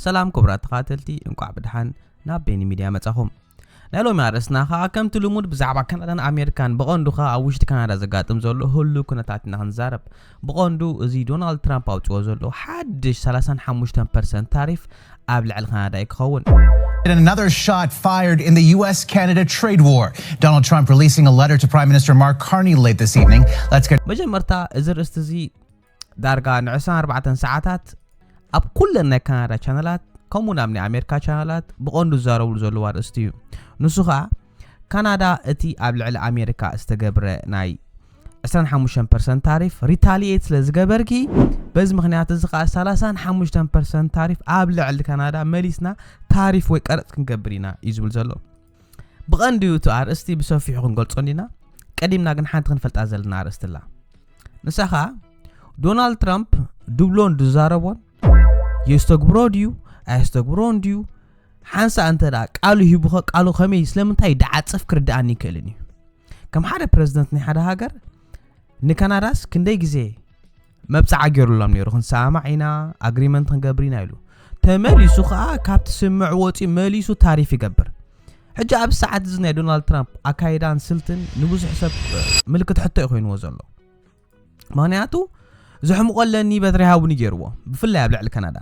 ሰላም ክቡራት ተኻተልቲ፣ እንቋዕ ብድሓን ናብ ቤኒ ሚድያ መጻኹም። ናይ ሎሚ ኣርእስትና ኸኣ ከምቲ ልሙድ ብዛዕባ ካናዳን ኣሜሪካን፣ ብቐንዱ ኸኣ ኣብ ውሽጢ ካናዳ ዘጋጥም ዘሎ ህሉው ኩነታት ኢና ክንዛረብ። ብቐንዱ እዚ ዶናልድ ትራምፕ ኣውፅኦ ዘሎ ሓድሽ ሰላሳን ሓሙሽተን ፐርሰንት ታሪፍ ኣብ ልዕሊ ካናዳ እዩ ክኸውን። And another shot fired in the U S Canada trade war. Donald Trump releasing a letter to Prime Minister Mark Carney late this evening. Let's get መጀመርታ እዚ ርእስቲ እዚ ዳርጋ ን ዕስራን ኣርባዕተን ሰዓታት ኣብ ኩለን ናይ ካናዳ ቻነላት ከምኡ ናብ ናይ ኣሜሪካ ቻነላት ብቐንዱ ዝዛረብሉ ዘለዉ ኣርእስቲ እዩ። ንሱ ኸኣ ካናዳ እቲ ኣብ ልዕሊ ኣሜሪካ ዝተገብረ ናይ ዕስራን ሓሙሽተን ፐርሰንት ታሪፍ ሪታሊየት ስለ ዝገበርኪ፣ በዚ ምኽንያት እዚ ኸኣ ሰላሳን ሓሙሽተን ፐርሰንት ታሪፍ ኣብ ልዕሊ ካናዳ መሊስና ታሪፍ ወይ ቀረጽ ክንገብር ኢና እዩ ዝብል ዘሎ። ብቐንዱ እቲ ኣርእስቲ ብሰፊሑ ክንገልጾ እንዲና። ቀዲምና ግን ሓንቲ ክንፈልጣ ዘለና ኣርእስቲ ኣላ። ንሳ ኸኣ ዶናልድ ትራምፕ ድብሎን ዝዛረቦን የስተግብሮ ድዩ ኣየስተግብሮን ድዩ፣ ሓንሳእ እንተ ደኣ ቃሉ ሂቡኸ ቃሉ ከመይ ስለምንታይ ደዓጽፍ ክርድኣኒ ይክእልን እዩ። ከም ሓደ ፕረዚደንት ናይ ሓደ ሃገር ንካናዳስ ክንደይ ግዜ መብጽዓ ገይሩሎም ነይሩ፣ ክንሰማማዕ ኢና፣ ኣግሪመንት ክንገብር ኢና ኢሉ። ተመሊሱ ኸኣ ካብቲ ስምምዕ ወጺኡ መሊሱ ታሪፍ ይገብር። ሕጂ ኣብዚ ሰዓት እዚ ናይ ዶናልድ ትራምፕ ኣካይዳን ስልትን ንብዙሕ ሰብ ምልክት ሕቶ እዩ ኮይንዎ ዘሎ። ምኽንያቱ ዘሕምቖ ኣለኒ በትሪ ሃቡኒ ገይርዎ፣ ብፍላይ ኣብ ልዕሊ ካናዳ።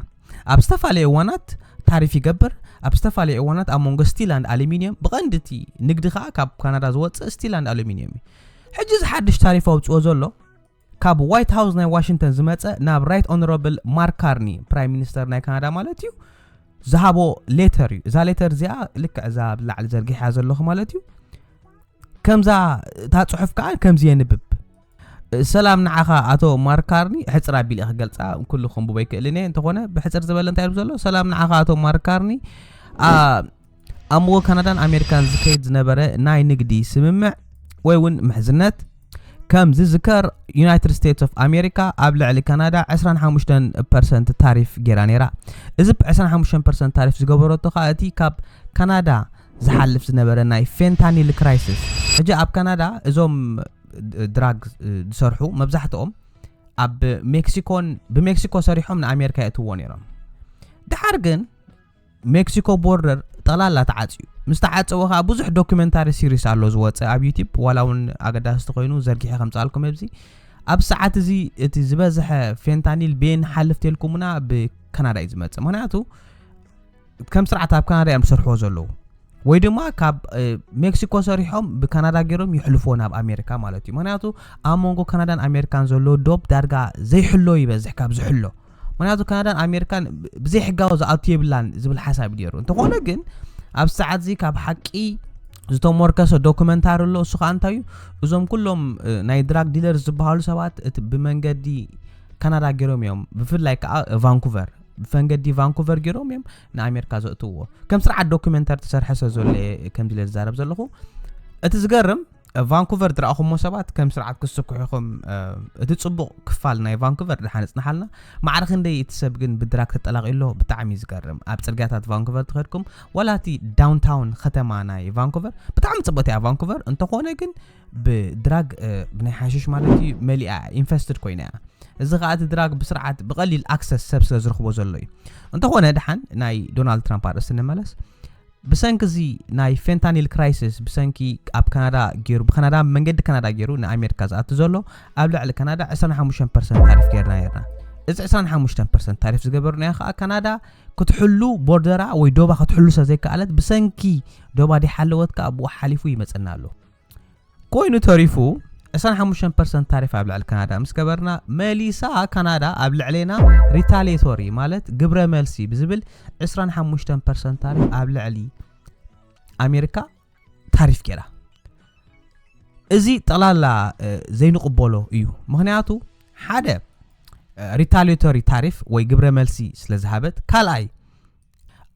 ኣብ ዝተፈላለየ እዋናት ታሪፍ ይገብር፣ ኣብ ዝተፈላለየ እዋናት ኣብ መንጎ ስቲል ኣንድ ኣሉሚንየም፣ ብቐንዲ እቲ ንግዲ ኸኣ ካብ ካናዳ ዝወጽእ ስቲል ኣንድ ኣሉሚንየም እዩ። ሕጂ እዚ ሓድሽ ታሪፍ ኣውጽኦ ዘሎ ካብ ዋይት ሃውስ ናይ ዋሽንግተን ዝመጸ ናብ ራይት ኦነረብል ማርክ ካርኒ፣ ፕራይም ሚኒስተር ናይ ካናዳ ማለት እዩ፣ ዝሃቦ ሌተር እዩ። እዛ ሌተር እዚኣ ልክዕ እዛ ብላዕሊ ዘርጊሐያ ዘለኹ ማለት እዩ። ከምዛ እታ ጽሑፍ ከኣ ከምዚ የንብብ። ሰላም ንዓኻ ኣቶ ማርክ ካርኒ፣ ሕጽር ኣቢለ ክገልጻ ኩሉ ክንብቦ ኣይክእልን እየ። እንተኾነ ብሕጽር ዝበለ እንታይ ይብል ዘሎ? ሰላም ንዓኻ ኣቶ ማርክ ካርኒ፣ ኣ- ኣብ መንጎ ካናዳን ኣሜሪካን ዝከይድ ዝነበረ ናይ ንግዲ ስምምዕ ወይ እውን ምሕዝነት ከም ዝዝከር፣ ዩናይትድ ስቴትስ ኦፍ ኣሜሪካ ኣብ ልዕሊ ካናዳ ዕስራን ሓሙሽተን ፐርሰንት ታሪፍ ገይራ ነይራ። እዚ ዕስራን ሓሙሽተን ፐርሰንት ታሪፍ ዝገበረቶ ከኣ እቲ ካብ ካናዳ ዝሓልፍ ዝነበረ ናይ ፌንታኒል ክራይሲስ። ሕጂ ኣብ ካናዳ እዞም ድራግ ዝሰርሑ መብዛሕትኦም ኣብ ሜክሲኮን ብሜክሲኮ ሰሪሖም ንኣሜሪካ የእትዎ ነይሮም። ድሓር ግን ሜክሲኮ ቦርደር ጠቕላላ ተዓጽዩ። ምስ ተዓጸወ ከኣ ብዙሕ ዶኩመንታሪ ሲሪስ ኣሎ ዝወጸ ኣብ ዩቲብ፣ ዋላ እውን ኣገዳስቲ ኮይኑ ዘርጊሐ ከምጻልኩም ኣብዚ። ኣብ ሰዓት እዚ እቲ ዝበዝሐ ፌንታኒል ቤን ሓልፍ ተልኩምና ብካናዳ እዩ ዝመጽእ። ምኽንያቱ ከም ስርዓት ኣብ ካናዳ እዮም ዝሰርሕዎ ዘለዉ፣ ወይ ድማ ካብ ሜክሲኮ ሰሪሖም ብካናዳ ገይሮም ይሕልፍዎ ናብ ኣሜሪካ ማለት እዩ። ምኽንያቱ ኣብ መንጎ ካናዳን ኣሜሪካን ዘሎ ዶብ ዳርጋ ዘይሕሎ ይበዝሕ ካብ ዝሕሎ። ምኽንያቱ ካናዳን ኣሜሪካን ብዘይ ሕጋዊ ዝኣቱ የብላን ዝብል ሓሳብ እዩ ነይሩ። እንተኾነ ግን ኣብ ሰዓት እዚ ካብ ሓቂ ዝተሞርከሰ ዶኩመንታሪ ኣሎ። እሱ ከዓ እንታይ እዩ? እዞም ኩሎም ናይ ድራግ ዲለር ዝበሃሉ ሰባት እቲ ብመንገዲ ካናዳ ገይሮም እዮም፣ ብፍላይ ከዓ ቫንኩቨር፣ ብመንገዲ ቫንኩቨር ገይሮም እዮም ንኣሜሪካ ዘእትውዎ። ከም ስርዓት ዶኩመንተሪ ተሰርሐ ስለ ዘሎ እየ ከምዚ ኢለ ዝዛረብ ዘለኹ። እቲ ዝገርም ቫንኩቨር ዝረኣኹሞ ሰባት ከም ስርዓት ክስክሑ ኢኹም። እቲ ጽቡቕ ክፋል ናይ ቫንኩቨር ድሓን እጽንሓልና። ማዕረ ክንደይ እቲ ሰብ ግን ብድራግ ተጠላቒ ኣሎ፣ ብጣዕሚ እዩ ዝገርም። ኣብ ጽርግያታት ቫንኩቨር ተኸድኩም ዋላ እቲ ዳውንታውን ከተማ ናይ ቫንኩቨር ብጣዕሚ ጽብቕቲ እያ ቫንኩቨር፣ እንተኾነ ግን ብድራግ ብናይ ሓሽሽ ማለት እዩ መሊኣ፣ ኢንፈስትድ ኮይና እያ። እዚ ከዓ እቲ ድራግ ብስርዓት ብቐሊል ኣክሰስ ሰብ ስለ ዝረኽቦ ዘሎ እዩ። እንተኾነ ድሓን ናይ ዶናልድ ትራምፕ ኣርእስቲ ንመለስ። ብሰንኪ እዚ ናይ ፌንታኒል ክራይሲስ፣ ብሰንኪ ኣብ ካናዳ ገይሩ፣ ብካናዳ መንገዲ ካናዳ ገይሩ ንኣሜሪካ ዝኣቱ ዘሎ፣ ኣብ ልዕሊ ካናዳ ዕስራን ሓሙሽተን ፐርሰንት ታሪፍ ገይርና ነርና። እዚ ዕስራን ሓሙሽተን ፐርሰንት ታሪፍ ዝገበርናዮ ከዓ ካናዳ ክትሕሉ፣ ቦርደራ ወይ ዶባ ክትሕሉ ስለ ዘይከኣለት፣ ብሰንኪ ዶባ ዘይሓለወት ከዓ ብኡ ሓሊፉ ይመፀና ኣሎ። ኮይኑ ተሪፉ ዕስራን ሓሙሽተን ፐርሰንት ታሪፍ ኣብ ልዕሊ ካናዳ ምስ ገበርና፣ መሊሳ ካናዳ ኣብ ልዕሌና ሪታሌቶሪ ማለት ግብረ መልሲ ብዝብል ዕስራን ሓሙሽተን ፐርሰንት ታሪፍ ኣብ ልዕሊ ኣሜሪካ ታሪፍ ገይራ። እዚ ጠቕላላ ዘይንቕበሎ እዩ። ምኽንያቱ ሓደ ሪታሌቶሪ ታሪፍ ወይ ግብረ መልሲ ስለ ዝሃበት፣ ካልኣይ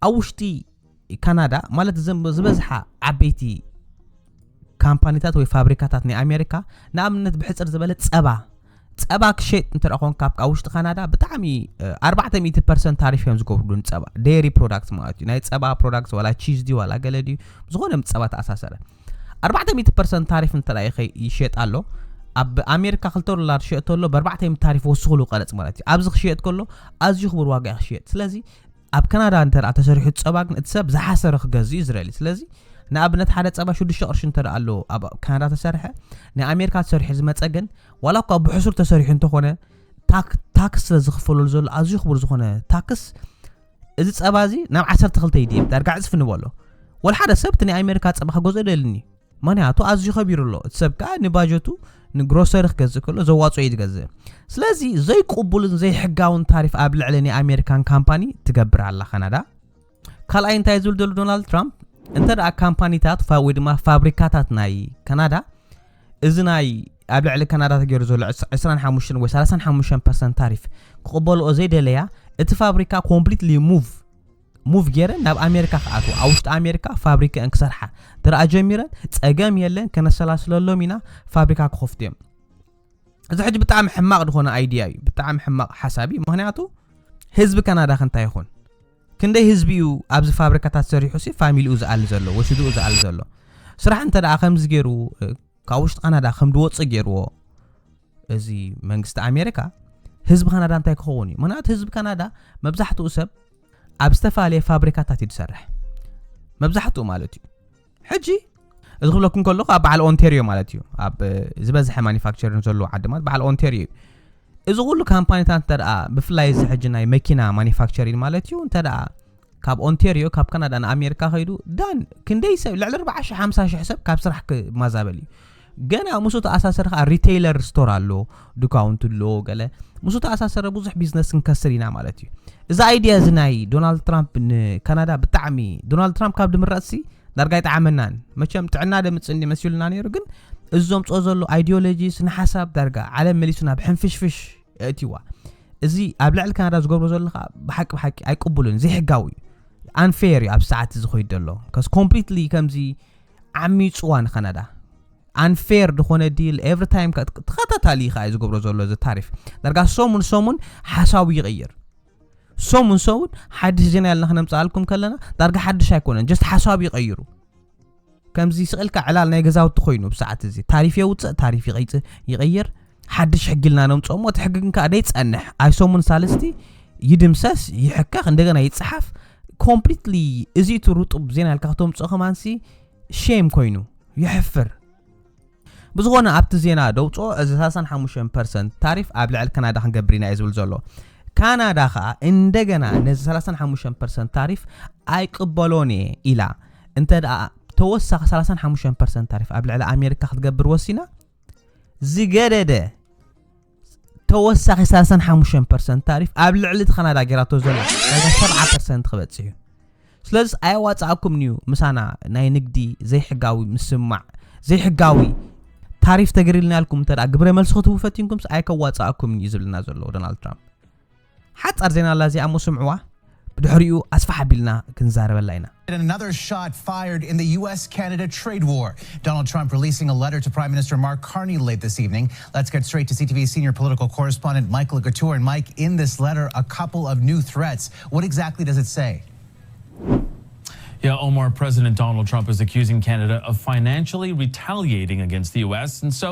ኣብ ውሽጢ ካናዳ ማለት ዝበዝሓ ዓበይቲ ካምፓኒታት ወይ ፋብሪካታት ናይ ኣሜሪካ፣ ንኣብነት ብሕፅር ዝበለ ጸባ ጸባ ክሸጥ እንተ ደኣ ኮንካ ኣብ ውሽጢ ካናዳ ብጣዕሚ ኣርባዕተ ሚእቲ ፐርሰንት ታሪፍ እዮም ዝገብሩሉ። ንጸባ ዴሪ ፕሮዳክት ማለት እዩ። ናይ ጸባ ፕሮዳክት ዋላ ቺዝ ድዩ ዋላ ገለ ድዩ ዝኾነ ምስ ጸባ ተኣሳሰረ ኣርባዕተ ሚእቲ ፐርሰንት ታሪፍ እንተ ደኣ ይሸጥ ኣሎ፣ ኣብ ኣሜሪካ ክልተ ዶላር ዝሸጥ ተሎ ብኣርባዕተ ሚእቲ ታሪፍ ወስኽሉ ቀረጽ ማለት እዩ። ኣብዚ ክሸጥ ከሎ ኣዝዩ ክቡር ዋጋ እዩ ክሸጥ። ስለዚ ኣብ ካናዳ እንተ ተሰሪሑ ጸባ ግን እቲ ሰብ ዝሓሰረ ክገዝእ እዩ ዝደሊ። ስለዚ ንኣብነት ሓደ ጸባ ሽዱሽተ ቅርሺ እንተ ኣሎ ኣብ ካናዳ ተሰርሐ፣ ናይ ኣሜሪካ ተሰሪሑ ዝመጸ ግን ዋላ እኳ ብሕሱር ተሰሪሑ እንተኾነ፣ ታክ- ታክስ ስለ ዝኽፈለሉ ዘሎ ኣዝዩ ክቡር ዝኾነ ታክስ፣ እዚ ጸባ እዚ ናብ ዓሰርተ ክልተ ይድየብ፣ ዳርጋ ዕጽፊ ንበሎ። ወላ ሓደ ሰብ እቲ ናይ ኣሜሪካ ጸባ ክገዝኦ ደልኒ፣ ምክንያቱ ኣዝዩ ከቢሩ ኣሎ። እቲ ሰብ ከዓ ንባጀቱ ንግሮሰሪ ክገዝእ ከሎ ዘዋፅኦ እዩ ዝገዝእ። ስለዚ ዘይቅቡልን ዘይሕጋውን ታሪፍ ኣብ ልዕሊ ናይ ኣሜሪካን ካምፓኒ ትገብር ኣላ ካናዳ። ካልኣይ እንታይ ዝብል ዘሎ ዶናልድ ትራምፕ፣ እንተ ደኣ ካምፓኒታት ፋ- ወይ ድማ ፋብሪካታት ናይ ካናዳ፣ እዚ ናይ ኣብ ልዕሊ ካናዳ ተገይሩ ዘሎ ዕስ- ዕስራን ሓሙሽተን ወይ ሰላሳን ሓሙሽተን ፐርሰንት ታሪፍ ክቕበልኦ ዘይደለያ፣ እቲ ፋብሪካ ኮምፕሊትሊ ሙቭ ሙቭ ገይረን ናብ ኣሜሪካ ክኣትዋ፣ ኣብ ውሽጢ ኣሜሪካ ፋብሪካአን ክሰርሓ ድረኣ ጀሚረን፣ ጸገም የለን፣ ከነሰላስለሎም ኢና፣ ፋብሪካ ክኸፍቱ እዮም። እዚ ሕጂ ብጣዕሚ ሕማቕ ዝኾነ ኣይድያ እዩ፣ ብጣዕሚ ሕማቕ ሓሳብ እዩ። ምክንያቱ ህዝቢ ካናዳ ከ እንታይ ይኹን? ክንደይ ህዝቢ እዩ ኣብዚ ፋብሪካታት ሰሪሑ ሲ ፋሚሊኡ ዝኣሊ ዘሎ ወይ ስድኡ ዝኣሊ ዘሎ? ስራሕ እንተ ደኣ ከምዚ ገይሩ፣ እ፣ ካብ ውሽጢ ካናዳ ከም ዝወፅእ ገይርዎ እዚ መንግስቲ ኣሜሪካ፣ ህዝቢ ካናዳ እንታይ ክኸውን እዩ? ምክንያቱ ህዝቢ ካናዳ መብዛሕትኡ ሰብ ኣብ ዝተፈላለየ ፋብሪካታት እዩ ዝሰርሕ፣ መብዛሕትኡ ማለት እዩ። ሕጂ እዚ ክብለኩም ከለኹ ኣብ በዓል ኦንቴርዮ ማለት እዩ፣ ኣብ ዝበዝሐ ማኒፋክቸሪንግ ዘለዎ ዓዲ ማለት በዓል ኦንቴርዮ እዩ። እዚ ኩሉ ካምፓኒታት እንተ ደኣ ብፍላይ እዚ ሕጂ ናይ መኪና ማኒፋክቸሪንግ ማለት እዩ፣ እንተ ደኣ ካብ ኦንቴርዮ ካብ ካናዳ ንኣሜሪካ ከይዱ ዳን ክንደይ ሰብ፣ ልዕሊ ኣርባዓ ሺሕ ሓምሳ ሺሕ ሰብ ካብ ስራሕ ክማዛበል እዩ። ገና ምስኡ ተኣሳሰር ከዓ ሪቴይለር ስቶር ኣሎ፣ ዱካውንቲ ኣሎ፣ ገለ ምስኡ ተኣሳሰረ ብዙሕ ቢዝነስ ክንከስር ኢና ማለት እዩ። እዚ ኣይድያ እዚ ናይ ዶናልድ ትራምፕ ንካናዳ ብጣዕሚ፣ ዶናልድ ትራምፕ ካብ ድምረጽሲ ዳርጋ ኣይጠዓመናን። መቸም ጥዕና ደምጽእ እንዲ መሲሉና ነይሩ፣ ግን እዚ ዘምጽኦ ዘሎ ኣይዲዮሎጂ ስነ ሓሳብ ዳርጋ ዓለም መሊሱ ናብ ሕንፍሽፍሽ የእትዋ። እዚ ኣብ ልዕሊ ካናዳ ዝገብሮ ዘሎ ከዓ ብሓቂ ብሓቂ ኣይቅቡልን፣ ዘይሕጋዊ እዩ፣ ኣንፌር እዩ። ኣብ ሰዓት እዚ ኮይድ ዘሎ ከስ ኮምፕሊትሊ ከምዚ ዓሚፅዋ ንካናዳ፣ ኣንፌር ዝኾነ ዲል ኤቭሪ ታይም ተኸታታሊ እዩ ከዓ ዝገብሮ ዘሎ። እዚ ታሪፍ ዳርጋ ሰሙን ሰሙን ሓሳቡ ይቕይር። ሰሙን ሰሙን ሓድሽ ዜና ያልና ክነምፅኣልኩም ከለና ዳርጋ ሓድሽ ኣይኮነን፣ ጀስት ሓሳቡ ይቐይሩ። ከምዚ ስቕልካ ዕላል ናይ ገዛውቲ ኮይኑ ብሰዓት እዚ ታሪፍ የውፅእ፣ ታሪፍ ይቐይፅ- ይቐይር። ሓድሽ ሕጊ ኢልና ነምፅኦ እሞ እቲ ሕጊ ግን ከዓ ደይፀንሕ፣ ኣይ ሰሙን ሳልስቲ ይድምሰስ፣ ይሕከኽ፣ እንደገና ይፀሓፍ። ኮምፕሊትሊ እዚ እቲ ርጡብ ዜና ኢልካ ክተምፅኦ ከማንሲ ሼም ኮይኑ የሕፍር። ብዝኾነ ኣብቲ ዜና ደውፅኦ እዚ ሰላሳን ሓሙሽተን ፐርሰንት ታሪፍ ኣብ ልዕሊ ካናዳ ክንገብር ኢና እዩ ዝብል ዘሎ። ካናዳ ከዓ እንደገና ነዚ ሰላሳን ሓሙሽተን ፐርሰንት ታሪፍ ኣይቅበሎን እየ ኢላ እንተ ደኣ ተወሳኺ ሰላሳን ሓሙሽተን ፐርሰንት ታሪፍ ኣብ ልዕሊ ኣሜሪካ ክትገብር ወሲና፣ ዝገደደ ተወሳኺ ሰላሳን ሓሙሽተን ፐርሰንት ታሪፍ ኣብ ልዕሊ እቲ ካናዳ ጌራቶ ዘላ ዳርጋ ሰብዓ ፐርሰንት ክበጽሕ እዩ። ስለዚስ ኣየዋጽኣኩምን እዩ ምሳና ናይ ንግዲ ዘይሕጋዊ ምስማዕ፣ ዘይሕጋዊ ታሪፍ ተገሪልና ኢልኩም እንተ ደኣ ግብረ መልሲ ክትህቡ ፈቲንኩምስ ኣይከዋጽኣኩምን እዩ ዝብልና ዘሎ ዶናልድ ትራምፕ። ሓጻር ዜና ኣላ እዚኣ እሞ ስምዕዋ፣ ብድሕሪኡ ኣስፋሕ ኣቢልና ክንዛረበላ ኢና። Another shot fired in the U S Canada trade war. Donald Trump releasing a letter to Prime Minister Mark Carney late this evening. Let's get straight to C T V's senior political correspondent Michael Couture. And Mike, in this letter, a couple of new threats. What exactly does it say? Yeah, Omar, President Donald Trump is accusing Canada of financially retaliating against the U S. And so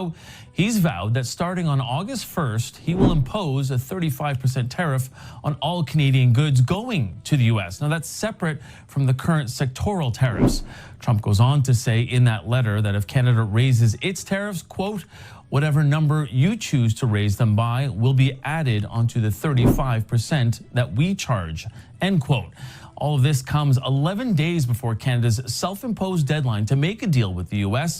he's vowed that starting on August first, he will impose a thirty-five percent tariff on all Canadian goods going to the U S. Now, that's separate from the current sectoral tariffs. Trump goes on to say in that letter that if Canada raises its tariffs, quote, whatever number you choose to raise them by will be added onto the thirty-five percent that we charge, end quote. All of this comes eleven days before Canada's self imposed deadline to make a deal with the U S,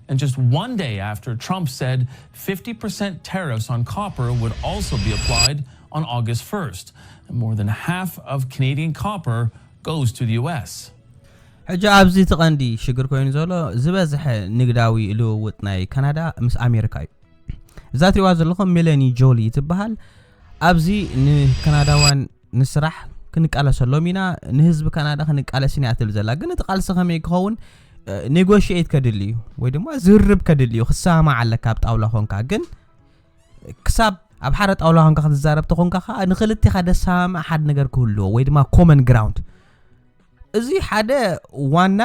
and just one day after Trump said fifty percent tariffs on copper would also be applied on August first. And more than half of Canadian copper goes to the U S. ሕጂ ኣብዚ እቲ ቀንዲ ሽግር ኮይኑ ዘሎ ዝበዝሐ ንግዳዊ ልውውጥ ናይ ካናዳ ምስ ኣሜሪካ እዩ። እዛ ትሪዋ ዘለኹም ሜለኒ ጆሊ ትበሃል። ኣብዚ ንካናዳውያን ንስራሕ ክንቃለሰሎም ኢና፣ ንህዝቢ ካናዳ ክንቃለስ ኢና እያ ትብል ዘላ። ግን እቲ ቃልሲ ከመይ ክኸውን፣ እ፣ ኔጎሽኤት ከድሊ እዩ ወይ ድማ ዝርርብ ከድሊ እዩ። ክሰማማዕ ኣለካ ኣብ ጣውላ ኮንካ። ግን ክሳብ ኣብ ሓደ ጣውላ ኮንካ ክትዛረብ ተኾንካ ከዓ ንክልቴኻ ደሰማምዕ ሓደ ነገር ክህልዎ ወይ ድማ ኮመን ግራውንድ። እዚ ሓደ ዋና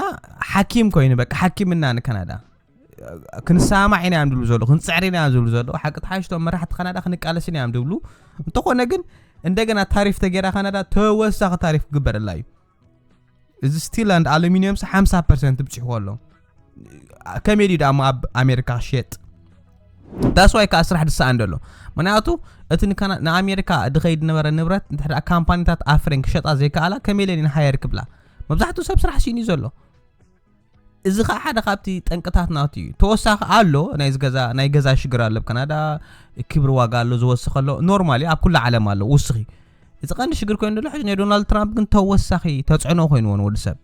ሓኪም ኮይኑ በቃ ሓኪምና ንካናዳ ክንሰማማዕ ኢና እዮም ዝብሉ ዘለዉ፣ ክንፅዕር ኢና እዮም ዝብሉ ዘለዉ። ሓቂ ተሓሽቶም መራሕቲ ካናዳ ክንቃለስ ኢና እዮም ዝብሉ። እንተኾነ ግን እንደገና ታሪፍ ተገይራ ካናዳ ተወሳኺ ታሪፍ ክግበረላ እዩ። እዚ steel and aluminium ሓምሳ ፐርሰንት ብፅሑ ኣሎ። ከመይ ድዩ ደኣ ኣብ ኣሜሪካ ክሸጥ? That's why ከዓ ስራሕ ዝሰኣን ዘሎ። ምክንያቱ እቲ ንካና- ንኣሜሪካ ድኸይድ ነበረ ንብረት እንተ ካምፓኒታት ኣፍሬን ክሸጣ ዘይከኣላ ከመይ ኢለን hire ክብላ? መብዛሕትኡ ሰብ ስራሕ ሲኒ ዘሎ። እዚ ከዓ ሓደ ካብቲ ጠንቅታት ናቱ እዩ። ተወሳኺ ኣሎ ናይ ገዛ ናይ ገዛ ሽግር ኣሎ ኣብ ካናዳ። ክብሪ ዋጋ ኣሎ ዝወስኽ ኣሎ። ኖርማሊ ኣብ ኩሉ ዓለም ኣሎ ውስኺ። እዚ ቀንዲ ሽግር ኮይኑ ዘሎ ሕጂ ናይ ዶናልድ ትራምፕ ግን ተወሳኺ ተፅዕኖ ኮይንዎ ንወዲ ሰብ።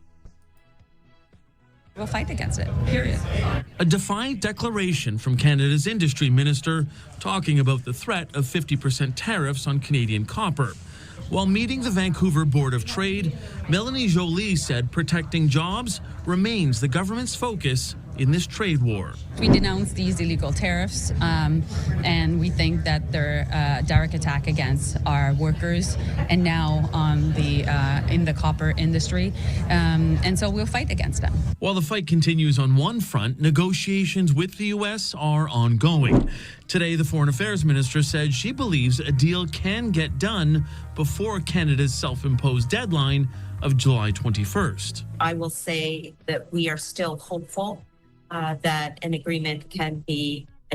We'll fight against it, period. A defiant declaration from Canada's industry minister talking about the threat of fifty percent tariffs on Canadian copper. While meeting the Vancouver Board of Trade, Melanie Joly said protecting jobs remains the government's focus in this trade war. We denounce these illegal tariffs, um, and we think that they're a direct attack against our workers and now on the uh, in the copper industry. Um, and so we'll fight against them. While the fight continues on one front, negotiations with the U S are ongoing. Today, the foreign affairs minister said she believes a deal can get done before Canada's self imposed deadline of July twenty-first. I will say that we are still hopeful uh, that an agreement can be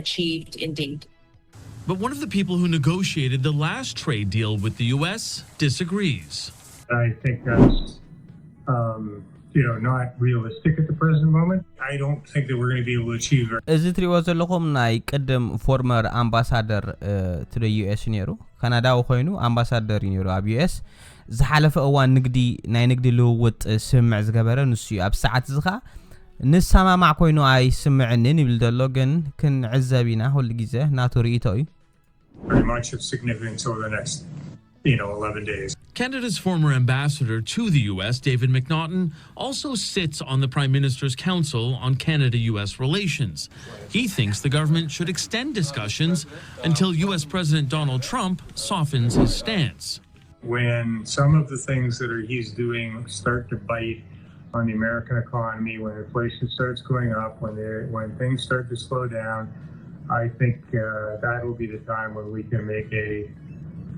achieved indeed. But one of the people who negotiated the last trade deal with the U S disagrees. I think that's, um, you know, not realistic at the present moment. I don't think that we're going to be able to achieve our እዚ ትሪእዎ ዘለኹም ናይ ቅድም ፎርመር ኣምባሳደር እቲ ዶ ዩ ኤስ ነይሩ፣ ካናዳዊ ኮይኑ ኣምባሳደር እዩ ነይሩ ኣብ ዩ ኤስ። ዝሓለፈ እዋን ንግዲ ናይ ንግዲ ልውውጥ ስምምዕ ዝገበረ ንሱ እዩ። ኣብ ሰዓት እዚ ኸዓ ንሰማማዕ ኮይኑ ኣይስምዕንን ይብል ዘሎ፣ ግን ክንዕዘብ ኢና። ኩሉ ግዜ ናቱ ርእይቶ እዩ። very much of significance over the next, you know, eleven days. Canada's former ambassador to the U S, David McNaughton, also sits on the Prime Minister's Council on Canada U S relations. He thinks the government should extend discussions until U S President Donald Trump softens his stance. When some of the things that are he's doing start to bite on the American economy, when inflation starts going up, when they, when things start to slow down, I think uh, that will be the time when we can make a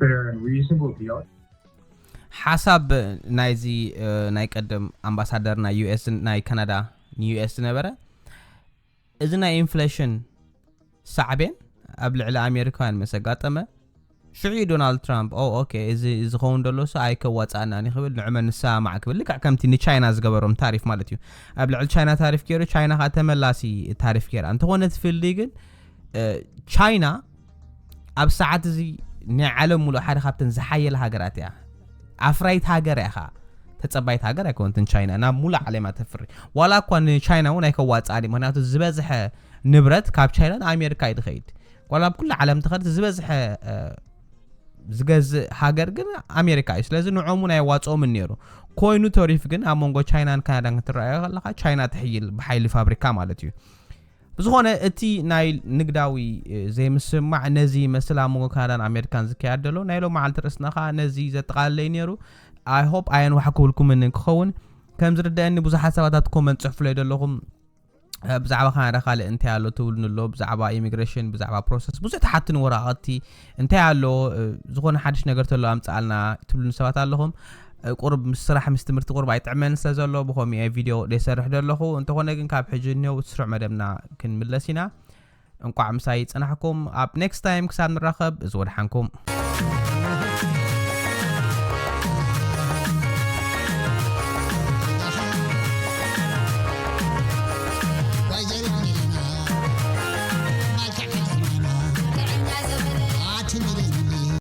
fair and reasonable deal. ሓሳብ ናይዚ ናይ ቀደም ኣምባሳደር ናይ ዩ ኤስ ናይ ካናዳ ን ዩ ኤስ ዝነበረ፣ እዚ ናይ ኢንፍሌሽን ሳዕቤን ኣብ ልዕሊ ኣሜሪካውያን ምስ ኣጋጠመ፣ ሽዑ ዶናልድ ትራምፕ ኦ ኦኬ፣ እዚ ዝኸውን ዘሎ ሱ ኣይከዋፃእናን ክብል፣ ንዕመ ንሰማማዕ ክብል፣ ልክዕ ከምቲ ንቻይና ዝገበሮም ታሪፍ ማለት እዩ። ኣብ ልዕሊ ቻይና ታሪፍ ገይሩ፣ ቻይና ከዓ ተመላሲ ታሪፍ ገይራ። እንተኾነ እቲ ፍልልይ ግን ቻይና ኣብ ሰዓት እዚ ናይ ዓለም ሙሉእ ሓደ ካብተን ዝሓየለ ሃገራት እያ። ኣፍራይት ሃገር እያ ኸዓ፣ ተፀባይት ሃገር ኣይኮነትን ቻይና፣ ናብ ሙሉእ ዓለማ ተፍሪ። ዋላ እኳ ንቻይና እውን ኣይከዋፅኣን እዩ፣ ምክንያቱ ዝበዝሐ ንብረት ካብ ቻይና ንኣሜሪካ እዩ ዝኸይድ። ዋላ ኣብ ኩሉ ዓለም ተኸድ ዝበዝሐ ዝገዝእ ሃገር ግን ኣሜሪካ እዩ። ስለዚ ንዖም እውን ኣይዋፅኦምን ነይሩ። ኮይኑ ተሪፍ ግን ኣብ መንጎ ቻይናን ካናዳን ክትረኣዮ ከለካ፣ ቻይና ትሕይል ብሓይሊ ፋብሪካ ማለት እዩ። ብዝኾነ እቲ ናይ ንግዳዊ ዘይምስምማዕ ነዚ ይመስል ኣብ መንጎ ካናዳን ኣሜሪካን ዝካየድ ዘሎ ናይ ሎም መዓልቲ ርእስና ከዓ ነዚ ዘጠቓልለይ ነይሩ። I hope ኣየንዋሕኩብልኩምን ክኸውን። ከም ዝርደአኒ ብዙሓት ሰባት ኣብ ኮመንት ፅሕፉለይ ዘለኹም ብዛዕባ ካናዳ ካልእ እንታይ ኣሎ ትብሉኒ ኣሎ፣ ብዛዕባ ኢሚግሬሽን፣ ብዛዕባ ፕሮሰስ ብዙሕ ትሓትኒ ወረቓቕቲ እንታይ ኣሎ፣ ዝኾነ ሓድሽ ነገር ተሎ ኣምፅኣልና ትብሉኒ ሰባት ኣለኹም። ቁርብ ምስ ስራሕ ምስ ትምህርቲ ቁርብ ኣይጥዕመን ስለ ዘሎ ብኸምኡ እየ ቪድዮ ደይሰርሕ ዘለኹ። እንተኾነ ግን ካብ ሕጂ እኒው ስሩዕ መደብና ክንምለስ ኢና። እንቋዕ ምሳይ ይፅናሕኩም። ኣብ ኔክስት ታይም ክሳብ ንራኸብ እዚ ወድሓንኩም።